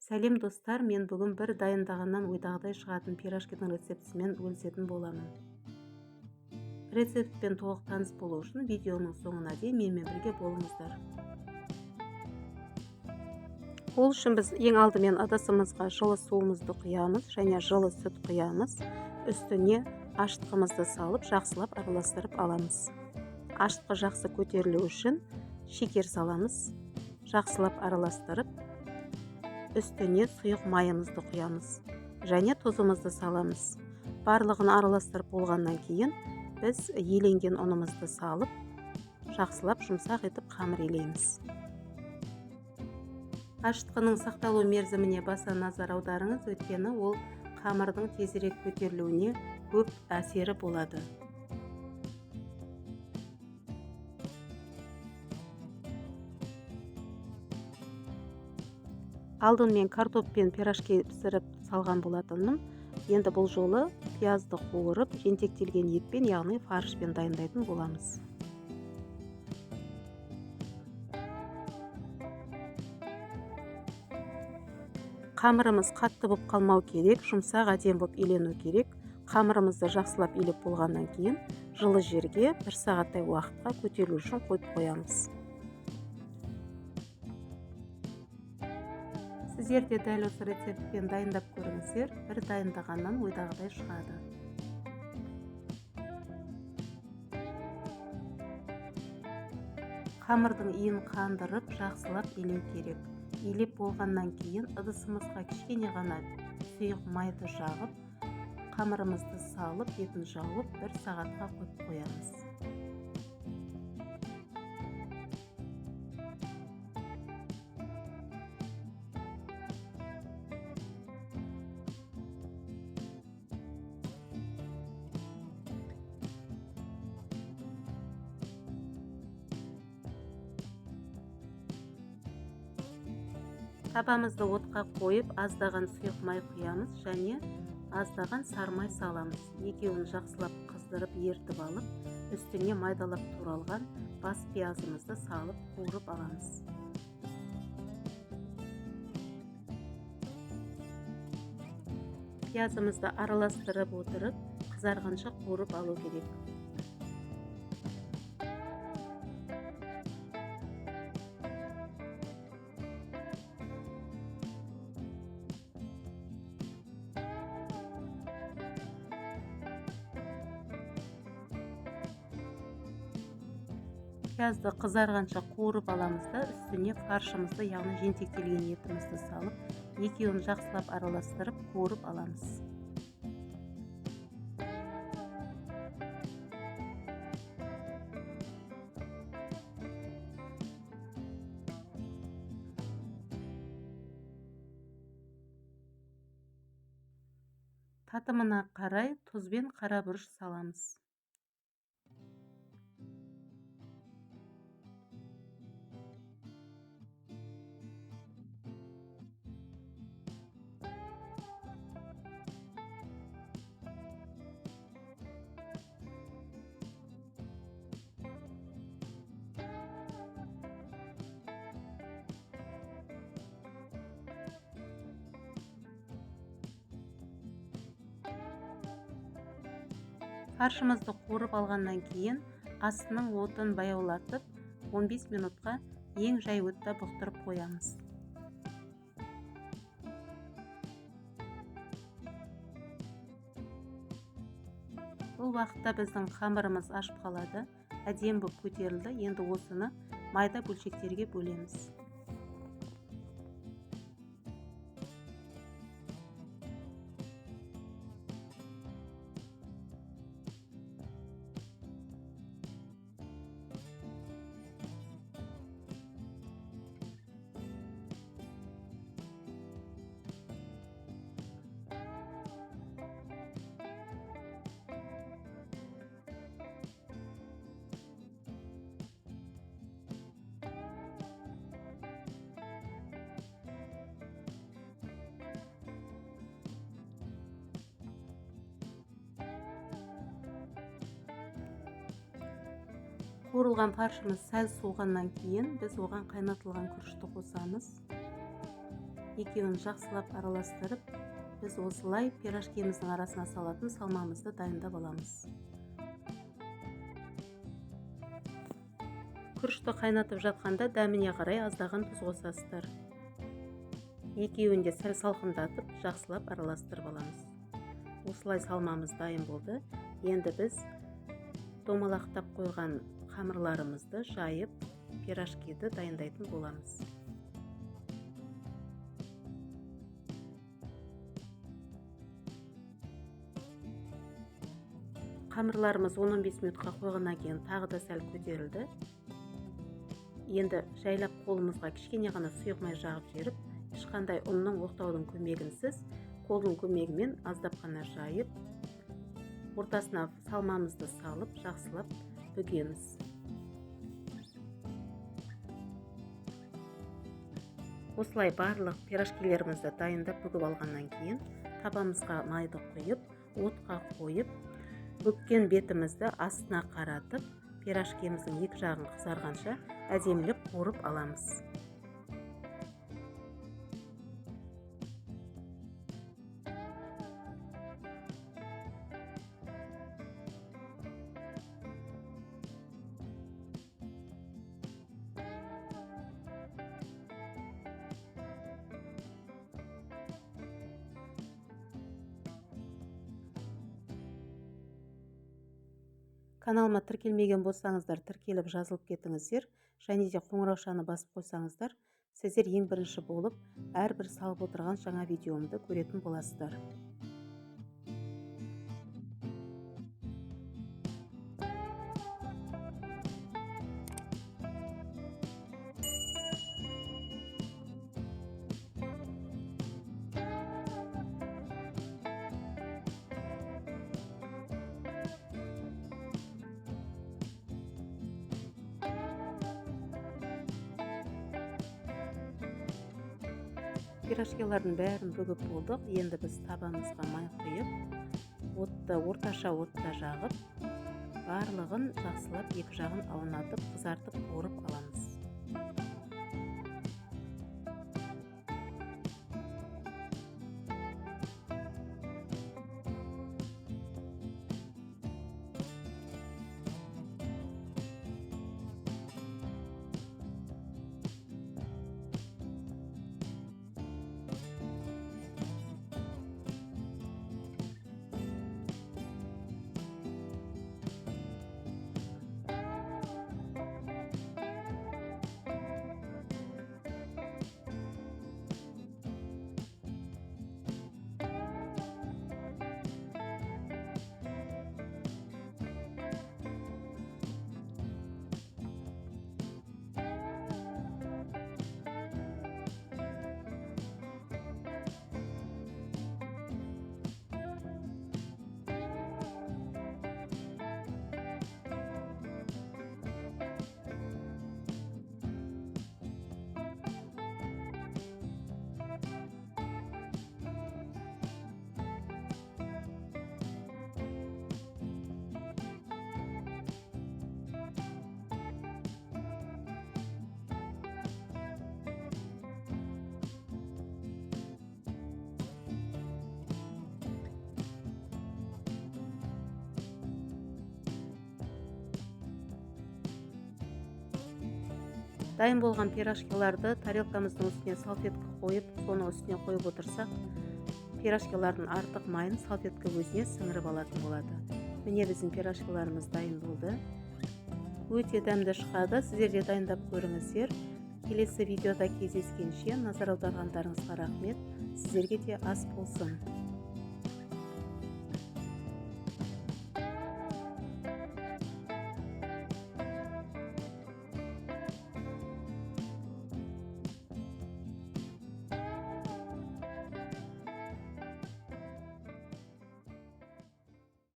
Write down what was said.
Сәлем, достар! Мен бүгін бір дайындағаннан ойдағыдай шығатын пирожкидің рецептісімен бөлісетін боламын. Рецептпен толық таныс болу үшін видеоның соңына дейін менімен бірге болыңыздар. Ол үшін біз ең алдымен ыдысымызға жылы суымызды құямыз және жылы сүт құямыз. Үстіне ашытқымызды салып, жақсылап араластырып аламыз. Ашытқы жақсы көтерілу үшін шекер саламыз. Жақсылап араластырып, үстіне сұйық майымызды құямыз және тұзымызды саламыз. Барлығын араластырып болғаннан кейін біз еленген ұнымызды салып, жақсылап жұмсақ етіп қамыр елейміз. Ашытқының сақталу мерзіміне баса назар аударыңыз, өйткені ол қамырдың тезірек көтерілуіне көп әсері болады. Алдын мен картоппен пирожки пісіріп салған болатынмын. Енді бұл жолы пиязды қуырып, жентектелген етпен, яғни фаршпен дайындайтын боламыз. Қамырымыз қатты болып қалмау керек, жұмсақ, әдемі болып илену керек. Қамырымызды жақсылап илеп болғаннан кейін жылы жерге бір сағаттай уақытқа көтерілу үшін қойып қоямыз. Сіздер де дәл осы рецептпен дайындап көріңіздер, бір дайындағаннан ойдағыдай шығады. Қамырдың иін қандырып, жақсылап илеу керек. Илеп болғаннан кейін ыдысымызға кішкене ғана сұйық майды жағып, қамырымызды салып, бетін жауып, бір сағатқа қойып қоямыз. Табамызды отқа қойып, аздаған сұйық май құямыз және аздаған сары май саламыз. Екеуін жақсылап қыздырып ерітіп алып, үстіне майдалап туралған бас пиязымызды салып қуырып аламыз. Пиязымызды араластырып отырып, қызарғанша қуырып алу керек. Пиязды қызарғанша қуырып аламыз да, үстіне фаршымызды, яғни жентектелген етімізді салып, екеуін жақсылап араластырып қуырып аламыз. Татымына қарай тұз бен қара бұрыш саламыз. Фаршымызды қуырып алғаннан кейін астының отын баяулатып, 15 минутқа ең жай отта бұқтырып қоямыз. Бұл уақытта біздің қамырымыз ашып қалады, әдемі болып көтерілді. Енді осыны майда бөлшектерге бөлеміз. Қуырылған фаршымыз сәл суығаннан кейін біз оған қайнатылған күрішті қосамыз. Екеуін жақсылап араластырып, біз осылай пирожкеміздің арасына салатын салмамызды дайындап аламыз. Күрішті қайнатып жатқанда дәміне қарай аздаған тұз қосасыздар. Екеуін де сәл салқындатып, жақсылап араластырып аламыз. Осылай салмамыз дайын болды. Енді біз домалақтап қойған қамырларымызды жайып, пирожкиді дайындайтын боламыз. Қамырларымыз 10-15 минутқа қойғаннан кейін тағы да сәл көтерілді. Енді жайлап қолымызға кішкене ғана сұйық май жағып жіберіп, ешқандай ұнның, оқтаудың көмегінсіз, қолдың көмегімен аздап қана жайып, ортасына салмамызды салып, жақсылап бүгеміз. Осылай барлық пирожкилерімізді дайындап бүгіп алғаннан кейін табамызға майды құйып, отқа қойып, бүккен бетімізді астына қаратып, пирожкеміздің екі жағын қызарғанша әдемілеп қуырып аламыз. Каналыма тіркелмеген болсаңыздар, тіркеліп жазылып кетіңіздер, және де қоңыраушаны басып қойсаңыздар, сіздер ең бірінші болып әрбір салып отырған жаңа видеомды көретін боласыздар. Пирожкилардың бәрін бүгіп болдық. Енді біз табамызға май құйып, отты орташа отта жағып, барлығын жақсылап екі жағын аунатып, қызартып қуырып аламыз. Дайын болған пирожкиларды тарелкамыздың үстіне салфетка қойып, соның үстіне қойып отырсақ, пирожкилардың артық майын салфетка өзіне сіңіріп алатын болады. Міне біздің пирожкиларымыз дайын болды. Өте дәмді шығады. Сіздер де дайындап көріңіздер. Келесі видеода кездескенше назар аударғандарыңызға рахмет. Сіздерге де ас болсын.